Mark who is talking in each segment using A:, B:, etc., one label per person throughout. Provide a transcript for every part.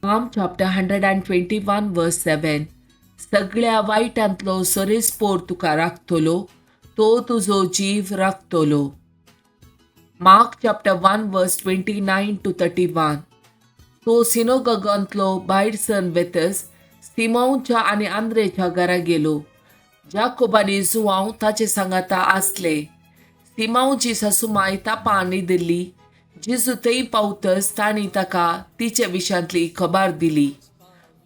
A: Psalm chapter 121 verse 7. सगळ्या वायटांतलो सरेस्पोर तुका राखतलो, तो तुजो जीव राखतलो. Mark chapter 1 verse 29 to 31. तो सिनोगगांतलो भायर सन वेतस सिमांवच्या आनी आंद्रेच्या घरा गेलो. जाकोब आनी जुवांव ताचे सांगाता आसले. सिमांवची सासुमाय तापान न्हिदिल्ली. जेजू थंय पावतच तांणी ताका तिचे विशांतली खबर दिली.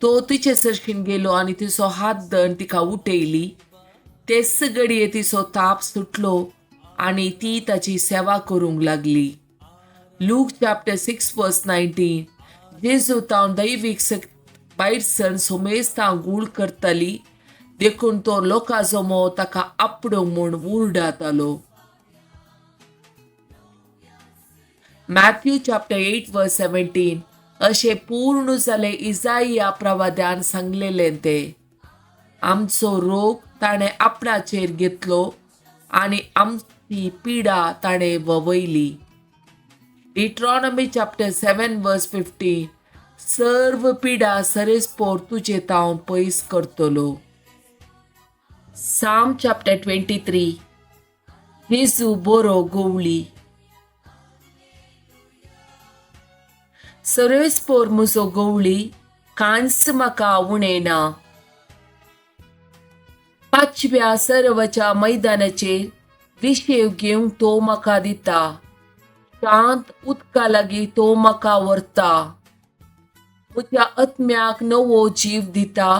A: तो तिचे सरशीन गेलो आनी तिचो हात धरून तिका उठयली. तेच घडये तिचो ताप सुटलो आनी ती ताची सेवा करूंक लागली. Luke chapter 6 verse 19. जेजू तावन दैवीक शक्त भायर सर सोमेस्तां गूळ करताली, देखून तो लोकां जमो ताका आपडो म्हूण उरडातालो. मॅथ्यू चॅप्टर 8 वर्स 17. अशें पूर्ण जालें इजाइया प्रवाद्यान सांगलेलें तें. आमचो रोग ताणें आपणाचेर घेतलो आनी आमची पिडा ताणें ववयली. Deuteronomy chapter 7 verse 15. सर्व पिडा सरेस्पोर तुजे तांव पयस करतलो. साम चॅप्टर 23. जेजू बरो गोवळी. सरेस्पोर म्हजो गवळी, कांयच म्हाका उणें ना. पांचव्या सर्वच्या मैदानाचेर विशेव घेवंक तो म्हाका दिता. शांत उदका लागीं तो म्हाका व्हरता. म्हज्या आत्म्याक नवो जीव दिता.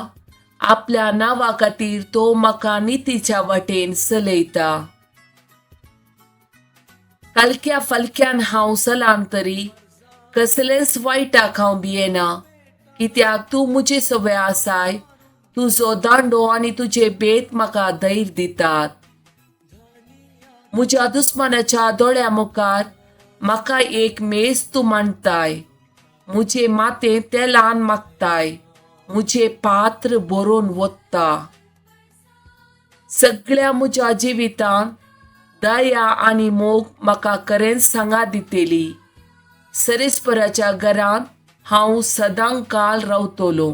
A: आपल्या नांवा खातीर तो म्हाका नितीच्या वाटेन चलयता. कालक्या फालक्यान हांव सलाम तरी कसलेंच वायटाक हांव भियेना, कित्याक तूं म्हजे सवे आसाय. तुजो दांडो आनी तुजे बेत म्हाका धैर्य दितात. म्हज्या दुस्मानाच्या दोळ्या मुखार म्हाका एक मेज तूं मांडताय. म्हजे माथें तेलान मागताय. म्हजें पात्र भरून वता. सगळ्या म्हज्या जिवितांत दया आनी मोग म्हाका खरेंच सांगा दितली. सरेस्पराच्या घरांत हांव सदांकाल रावतलो.